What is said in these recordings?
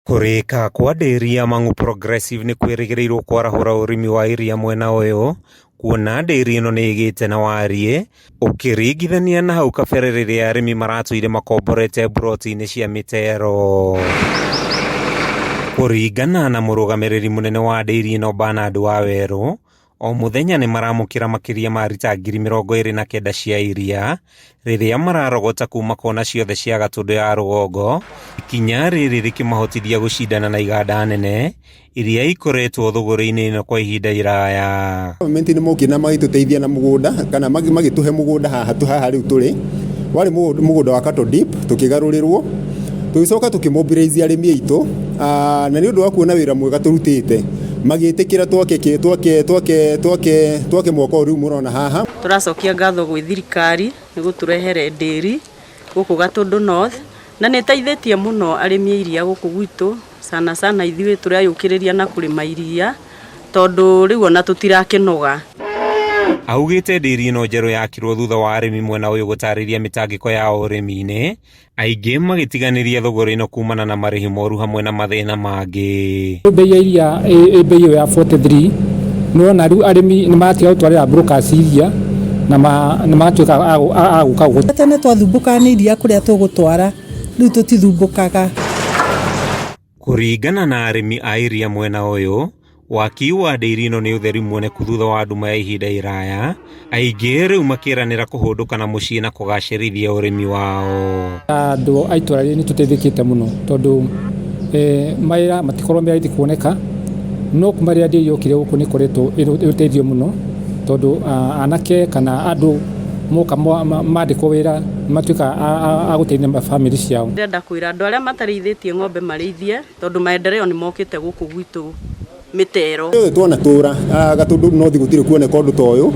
Kũrĩka kwa ndĩri ya Mang'u Progressive nĩ kwĩrĩgĩrĩirwo kwarahũra ũrĩmi wa iria mwena ũyũ, kuona ndĩri ĩno nĩ ĩgĩte na wariĩ ũkĩringithania na hau kabere rĩrĩa arĩmi maratũire makomborete mburoti-inĩ cia mĩtero. Kũringana na mũrũgamĩrĩri mũnene wa ndĩri ĩno Bernard Wawerũ, o mũthenya nĩ maramũkĩra makĩria ma rita 29,000 cia iria rĩrĩa mararogota kuma kona ciothe cia Gatũndũ ya rũgongo, ikinya rĩrĩ rĩkĩmahotithia gũcindana na iganda nene iria ikoretwo thũgũrĩ-inĩ ĩno kwa ihinda iraya. Government nĩ mokire na magĩtũteithia na mũgũnda kana magĩtũhe mũgũnda haha haha rĩu tũrĩ warĩ mũgũnda wa Cattle Dip, tũkĩgarũrĩrwo, tũgĩcoka tũkĩmobilize arĩmi aitũ, na nĩ ũndũ wa kuona wĩra mwega tũrutĩte magĩtĩkĩra twake twake twake twake twake mwako ũyũ rĩu mũrona haha. Tũracokia ngatho gwĩ thirikari nĩ gũtũrehere ndĩri gũkũ Gatũndũ North, na nĩ ĩteithĩtie mũno arĩmi a iria gũkũ gwitũ, sana sana ithuĩ tũreyũkĩrĩria na kũrĩma iria, tondũ rĩu ona tũtirakĩnoga. Augĩte ndĩri ĩno njerũ yakirwo thutha wa arĩmi mwena ũyũ gũtarĩria mĩtangĩko yao ũrĩmi-inĩ, aingĩ magĩtiganĩria thũgũrĩ ĩno kumana na marĩhi moru hamwe na mathĩna mangĩ. Bei ya iria ĩ bei ĩyo ya 43, nĩwona rĩu arĩmi nĩ maratiga gũtwarĩra brokers iria na nĩ maratuĩka a gũka gũkũ. Tene twathumbũkaga nĩ iria kũrĩa tũgũtwara, rĩu tũtithumbũkaga. Kũringana na arĩmi a iria mwena ũyũ, waki wa ndĩri ĩno nĩ ũtheri muoneku thutha wa nduma ya ihinda iraya, aingĩ rĩu makĩranĩra kũhũndũka na mũciĩ na kũgacĩrithia ũrĩmi wao. Andũ a itũra rĩrĩ nĩ tũteithĩkĩte mũno tondũ mawĩra matikorwo me raithi kuoneka, no kuma rĩrĩa ndĩri yokire gũkũ nĩ ĩkoretwo ĩ ũteithio mũno tondũ anake kana andũ moka mandĩkwo wĩra matuĩkaga a gũteithia bamĩrĩ ciao. Ndĩrenda kwĩra andũ arĩa matarĩithĩtie ng'ombe marĩithie, tondũ maendeleo nĩ mokĩte gũkũ gwitũ mĩtero. Ithuĩ twanatũra Gatũndũ North gũtirĩ kuoneka ũndũ ta ũyũ,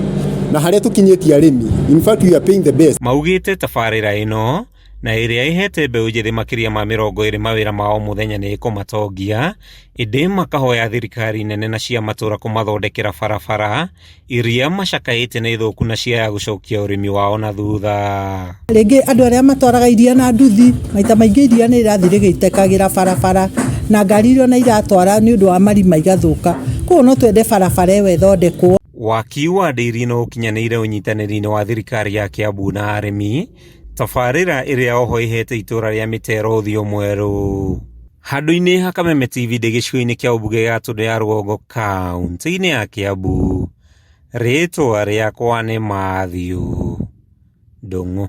na harĩa tũkinyĩtie arĩmi, in fact we are paying the best. Maugĩte tabarĩra ĩno na ĩrĩa ĩhete mbeũ njĩthĩ makĩria ma 20 mawĩra ma o mũthenya nĩ ĩkũmatongia, ĩndĩ makahoya thirikari nene na cia matũra kũmathondekera barabara iria macakaĩte nĩ thũku na ciaya gũcokia ũrĩmi wao na thutha. Rĩngĩ andũ arĩa matwaraga iria na nduthi, maita maingĩ iria nĩ rĩrathiĩ rĩgĩitekagĩra barabara na ngari iria ona iratwara nĩ ũndũ wa marima igathũka, koguo no twende barabara ĩyo ĩthondekwo. Waki wa ndĩri ĩno ũkinyanĩire ũnyitanĩri-inĩ wa thirikari ya Kiambu na arĩmi, tabarĩra ĩrĩa oho ĩhete itũra rĩa Mĩtero ũthiũ mwerũ. Handũ-inĩ ha Kameme TV ndĩ gĩcigo-inĩ kĩa ũmbunge gĩa Gatũndũ ya Rũgongo kaunti-inĩ ya Kiambu, rĩtwa rĩakwa nĩ Matthew Ndung'u.